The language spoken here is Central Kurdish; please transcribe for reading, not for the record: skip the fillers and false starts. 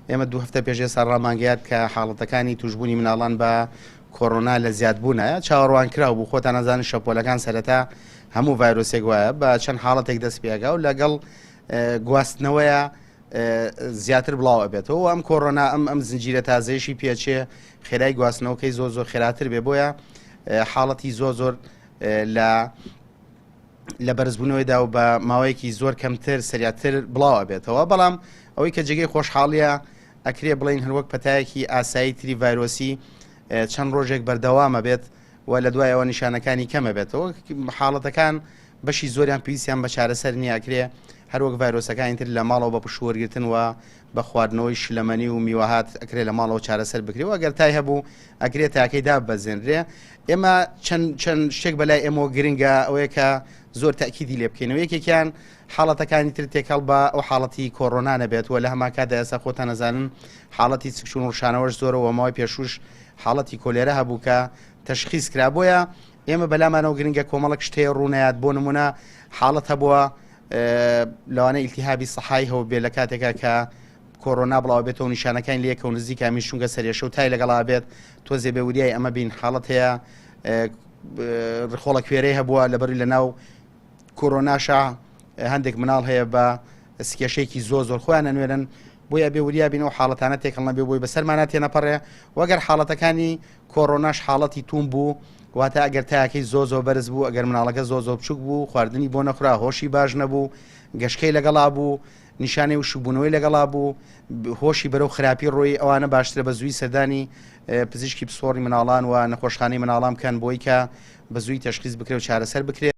ئێمە دوو هەفتە پێش ئێستا ڕامانگەیاند کە حاڵەتەکانی توشبوونی مناڵان بە کۆرۆنا لە زیادبوونایە، چاوەڕوانکراو بوو، خۆتان ئەزانن شەپۆلەکان سەرەتا هەموو ڤایرۆسێک وایە بە چەند حاڵەتێک دەست پێگا و لەگەڵ گواستنەوەیە زیاتر بڵاو ئەبێتەوە و ئەم کۆرۆنا ئەم ئەم زنجیرە تازەیەشی پێچێ خێرای گواستنەوەکەی زۆر زۆر خێراتر بێ بۆیە حاڵەتی زۆر زۆر لە لە بەرزبوونەوەیدا و بە ماوەیەکی زۆر کەمتر سەریاتر بڵاو ئەبێتەوە بەڵام ئەوەی کە جێگەی خۆشحاڵیە ئەکرێ بڵین هەروەک پەتایەکی ئاسایی تری ڤایرۆسی چەند ڕۆژێک بەردەوامە بێت و لە دوایەوە نیشانەکانی کەمە بێتەوە حاڵەتەکان بەشی زۆریان پێویستیان بە چارەسەر نییە ئەکرێ هەروەک ڤایرۆسەکانی تر لە ماڵەوە بە پشووەرگرتن و بە خواردنەوەی شلەمەنی و میوەهات ئەکرێ لە ماڵەوە چارەسەر بکرێ و ئەگەر تای هەبوو ئەکرێ تاکەی داببەزێنرێ ئێمە چەند چەند شتێک بەلای ئێمەوە گرنگە ئەوەیە کە زۆر تاکیدی لێ بکەینەوە یەکێکیان حاڵەتەکانی تر تێکەڵ بە ئەو حاڵەتی کۆرۆنا نەبێت و لە هەمان کاتدا ئێستا خۆتان ئەزانن حاڵەتی سکچوون و ڕشانەوەش زۆرەوە ماوەی پێشوش حاڵەتی کۆلێرە هەبوو کە تەشخیص کرا بۆیە ئێمە بەلامانەوە گرنگە کۆمەڵک شت هەیە ڕوونەیات بۆ نمونە حاڵەت هەبووە لەوانەیە ئیلتیهابی سەحای هەبێ لە کاتێکا کە کۆرۆنا بڵاو بێتەوە نیشانەکانی لەیەکە و نزیکە میش چونکە سەرێشە و تای لەگەڵا بێت تۆزێ بێ وریای ئەمە بین حاڵەت هەیە ڕخۆڵە کوێرەی هەبووە لەبەری لە ناو کۆرۆناشا هەندێک مناڵ هەیە بە سکێشەیەکی زۆر زۆر خۆیان ئەنوێنن بۆیە بێ وریا بین و حاڵەتانە تێکەڵ نەبێ بۆی بەسەرمانە تێنەپەڕێ وەگەر حاڵەتەکانی کۆرۆناش حاڵەتی توون بوو واتە ئەگەر تاکەی زۆ زۆر بەرز بوو ئەگەر مناڵەکە زۆ زۆر بچوک بوو خواردنی بۆ نەخورا هۆشی باش نەبوو گەشکەی لەگەڵا بوو نیشانەی وشکبوونەوەی لەگەڵا بوو هۆشی بەرەو خراپی ڕۆی ئەوانە باشترە بە زووی سەردانی پزیشکی پسپۆڕی مناڵان و نەخۆشخانەی مناڵان بکەن بۆی کە بە زووی تەشخیص بکرێ و چارەسەر بکرێت.